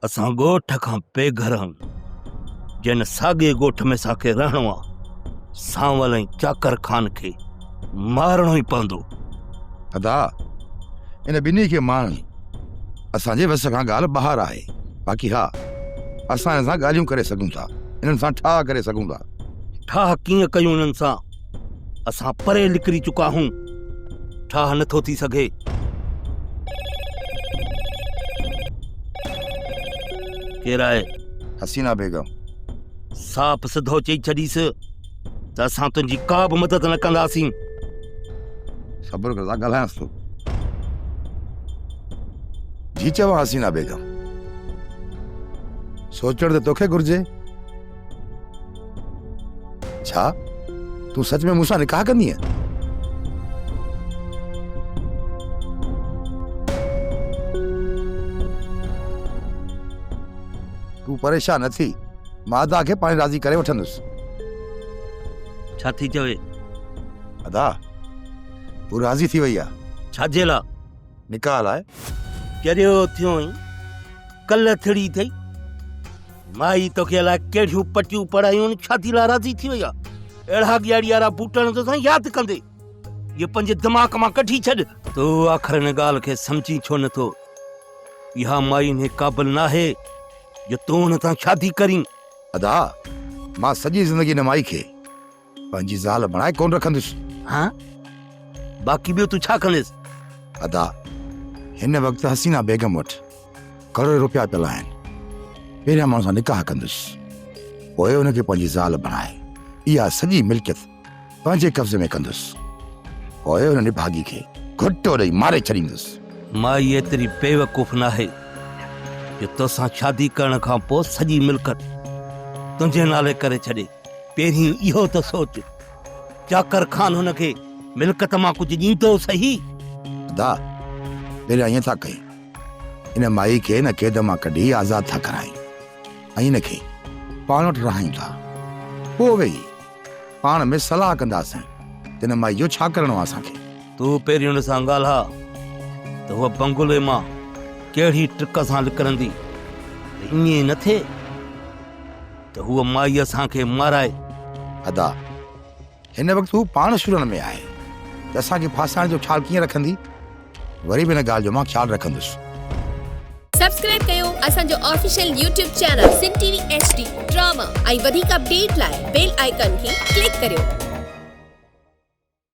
اسان ڳوٺ کان بي گهر آهيون، جنھن ساڳئي ڳوٺ ۾ اسان کي رهڻو آ، سانول ۽ چاڪر خان کي مارڻو ئي پوندو. ادا، ان ٻنهي کي مارڻ اسان جي وس کان ڳالهه ٻاهر آهي، باقي ها، اسان انهن سان ڳالهيون ڪري سگهون ٿا، انهن سان ٺاهه ڪري سگهون ٿا. ٺاهه ڪيئن ڪيون انهن سان؟ اسان پري نڪري چڪا آهيون، ٺاهه نٿو ٿي سگهي. ڪير آهي؟ حسينه بيگم. صاف سڌو چئي ڇڏيس ته اسان تنهنجي ڪا به مدد نه ڪنداسين. صبر ڪر ڳالهايانس ٿو. جي چوان حسينه بيگم. سوچڻ ته توکي گهرجي. ڇا تون سچ ۾ مون سان نڪاح ڪندينء؟ تون پريشان نه ٿي، مان ادا کي پاڻ راضي ڪري وٺندس. ڇا ٿي چوي؟ ادا، هو راضي ٿي وئي آ. ڇا جي لاء؟ نڪاح لاء. چريو ٿيو آهين، ڪل ٿڙي اٿئي. مائي توکي الاء ڪهڙيون پٽيون پڙهايون آهن، شادي لاء راضي ٿي وئي آ. اهڙا ڳياڙي وارا بوٽ هڻ توسان ياد ڪندي. اهي پنهنجي دماغ مان ڪڍي ڇڏ. تون آخر ان ڳالهه کي سمجهين ڇو نٿو؟ اها مائي انهي قابل ناهي جو تون ان سان شادي ڪرين. ادا، مان سڄي زندگي ان مائي کي پنهنجي زال بڻائي ڪونه رکندس. ها؟ باقي ٻيو تون ڇا ڪنديس؟ ادا، هن وقت حسينه بيگم وٽ ڪروڙين روپيا پيل آهن. پهريان مان ان سان نڪاح ڪندس، پوء ان کي پنهنجي زال بڻائي اها سڄي ملڪيت پنهنجي قبضي ۾ ڪندس. پوء ان نڀاڳي کي گهٽو ڏئي ماري ڇڏيندس. مائي ايتري بيوقوف ناهي جو توسان شادي ڪرڻ کان پوء سڄي ملڪيت تنهنجي نالي ڪري ڇڏي. پهرين اهو ته سوچ، چاڪر خان هن کي ملڪيت مان ڪجهه ڏيندو سهي؟ ادا، پهريان ائين ٿا ڪيون، ان مائي کي ان قيد مان ڪڍي آزاد ٿا ڪرايون ۽ ان کي پاڻ وٽ رهايون ٿا. پوء ويهي پاڻ ۾ صلاح ڪنداسين ته ان مائي جو ڇا ڪرڻو آهي اسان کي. تون پهرين هن سان ڳالهاء ته هوء بنگلي مان ڪهڙي ٽرڪ سان نڪرندي ته ائين نه ٿئي. ته هوء مائي اسان کي مارائي. ادا، هن وقت هو پاڻ شرن ۾ آهي ته اسان کي ڦاسائڻ جو خيال ڪيئن رکندي؟ وري به ان ڳالهه جو مان خيال رکندس. سبسڪرائب ڪيو اسان جو official YouTube channel Sindh T V H D drama ۽ وڌيڪ اپڊيٽ لاء بيل آئيڪان کي ڪلڪ ڪريو.